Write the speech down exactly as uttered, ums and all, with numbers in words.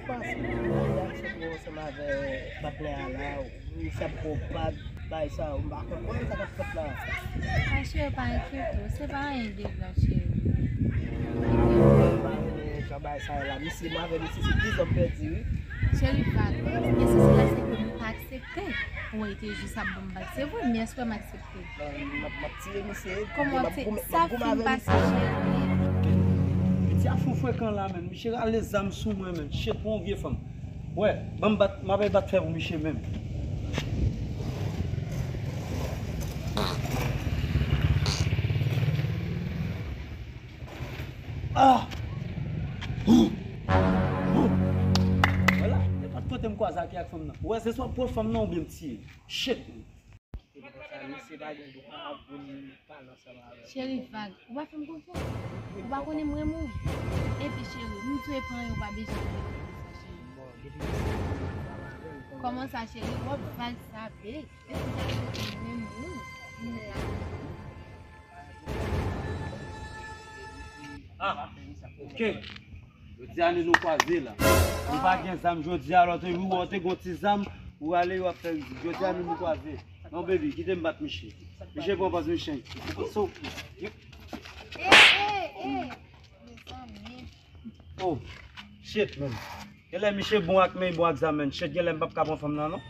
Pase, reyaksyon mwen ansanm avè patnè a la, ou sa poko pa bay sa, ou pa konprann sa k ap fèt la. A cheri, pa enkyete w, se pa anyen de grav, cheri. Mwen pa renmen jan bagay sa ye la. Misye, mwen avè misye, se dizan pèdi, wi. Cheri, pa grav. Esansyèl la, se ke nou pa aksepte pou w rete jis ap ban m bak. Se vre, men èske w aksepte? M ap, m ap tire misye, m ap goumen, m ap goumen avè misye. Piti a fou frekan la, menn. Misye rale zam sou mwen, menn. Shit, pou yon vye fanm. Wè, ban m bat, m ap bat fè pou misye menm. Ah! Vwala, nenpòt kote m kwaze ak, ak fanm nan. Wè, se swa pran fanm nan oubyen m tiye. Shit, man. Misye pa gen dwa ap vin pale ansanm avè m. Cheri, vag, ou pa fè m konfyans. Ou pa konnen m renmen w. Epi cheri, m dwe pran yon pa bezwen. Kòman sa, cheri? W ap vag sa, be. Epi m renmen w. M la. Ah, ok. Jodi a nou nou kwaze la. Ou pa gen zam jodi a, lòt jou ou te gon ti zam, ou ale yo ap fè rizib. Jodi a nou nou kwaze. Non, baby, kite m bat misye. Misye pran pòz misye. So, oh, shit, man. Genlè misye bon ak men, bon ak zam, man. Shit, genlè m p ap ka pran fanm nan, non.